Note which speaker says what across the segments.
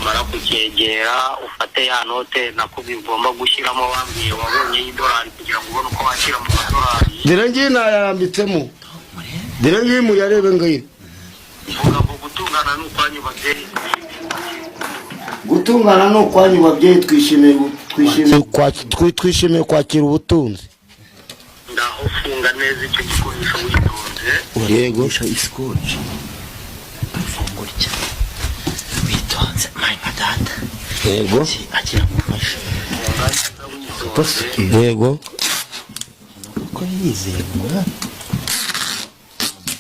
Speaker 1: Numara kucyegera, ufate ya note nakubwiye ugomba gushyiramo, wambwiye wabonye y'idolari, kugira ngo ubone uko wakira mu madolari.
Speaker 2: Dore ngiyi nayarambitsemo, dore ngiyi, muyarebe ngiyi.
Speaker 1: Vuga ngo: "Gutungana ni ukwanyu, babyeyi."
Speaker 2: Gutungana ni ukwanyu, babyeyi. Twishimiye kwakira ubutunzi.
Speaker 1: Ngaho funga neza icyo gikoresho witonze.
Speaker 2: Yego.
Speaker 3: Isikoci fungura icyo witonze, mayi nka data.
Speaker 2: Yego.
Speaker 3: Agira mufashe.
Speaker 1: Funga neza witonze.
Speaker 2: Yego.
Speaker 3: Kuko yizeye umwana,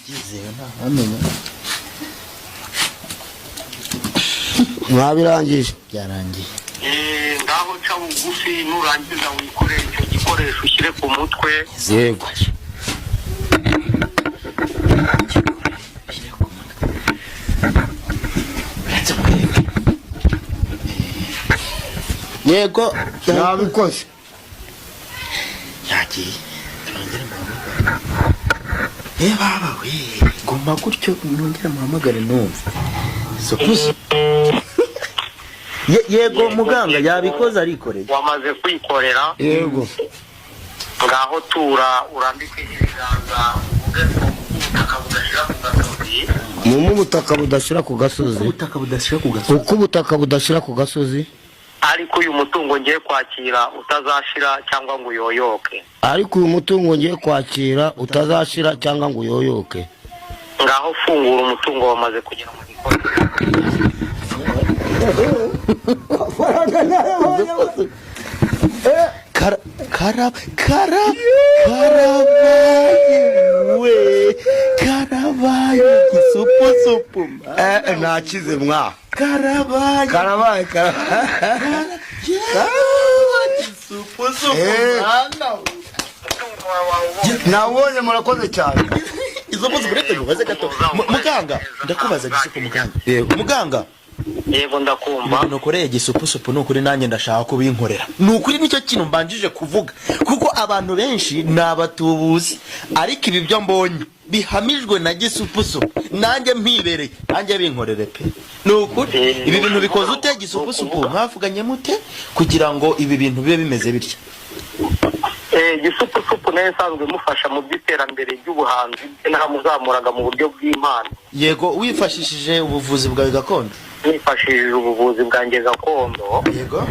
Speaker 3: yizeye, ntawamenya.
Speaker 2: Mwabirangije?
Speaker 3: Byarangiye.
Speaker 1: Ngaho ca bugufi, nurangiza wikorere icyo gikoresho, ushyire ku mutwe.
Speaker 2: Yego.
Speaker 3: Ushyire ku mutwe, uretse mwereke. Yego.
Speaker 2: Nabikoze.
Speaker 3: Yagiye, nongere muhamagare. Baba we, guma gutyo, nongere muhamagare numve. Yego muganga, yabikoze, arikoreye.
Speaker 1: Wamaze kwikorera?
Speaker 2: Yego.
Speaker 1: Ngaho tura, urambike ibiganza, uvuge ngo: "Ubutaka budashira ku gasozi."
Speaker 2: Mu ubutaka budashira ku gasozi.
Speaker 3: Ubutaka budashira ku gasozi.
Speaker 2: Uko ubutaka budashira ku gasozi.
Speaker 1: Ariko uyu mutungo ngiye kwakira utazashira cyangwa ngo uyoyoke.
Speaker 2: Ariko uyu mutungo ngiye kwakira utazashira cyangwa ngo uyoyoke.
Speaker 1: Ngaho fungura umutungo, wamaze kugera mu gikoresho.
Speaker 3: Kara kara kara karabaye we, karabaye, gisupusupu!
Speaker 2: Ntakize mwa.
Speaker 3: Karabaye.
Speaker 2: Karabaye, karabaye.
Speaker 3: Gisupusupu!
Speaker 2: Eh.
Speaker 3: Mwana we.
Speaker 1: Umutungo wawe wawubonye?
Speaker 2: Nawubonye, murakoze cyane.
Speaker 3: Izo mbuzi, uretse mubaze gato. Muganga, ndakubaza, Gisupu, muganga.
Speaker 2: Yego.
Speaker 3: Muganga.
Speaker 1: Yego, ndakumva.
Speaker 3: Ibintu ukoreye Gisupusupu, ni ukuri nanjye ndashaka kubinkorera. Ni ukuri nicyo kintu mbanjije kuvuga, kuko abantu benshi ni abatubuzi, ariko ibi byo mbonye bihamijwe na Gisupusupu, nanjye mpibereye, nanjye binkorere pe, ni ukuri. Ibi bintu bikoze ute, Gisupusupu? Mwavuganye mute kugira ngo ibi bintu bibe bimeze bitya?
Speaker 1: Gisupusupu nayo isanzwe imufasha mu by'iterambere ry'ubuhanzi bwe, naramuzamuraga mu buryo bw'impano.
Speaker 3: Yego, wifashishije ubuvuzi bwawe gakondo.
Speaker 1: Nifashishije ubuvuzi bwanjye gakondo.
Speaker 3: Yego.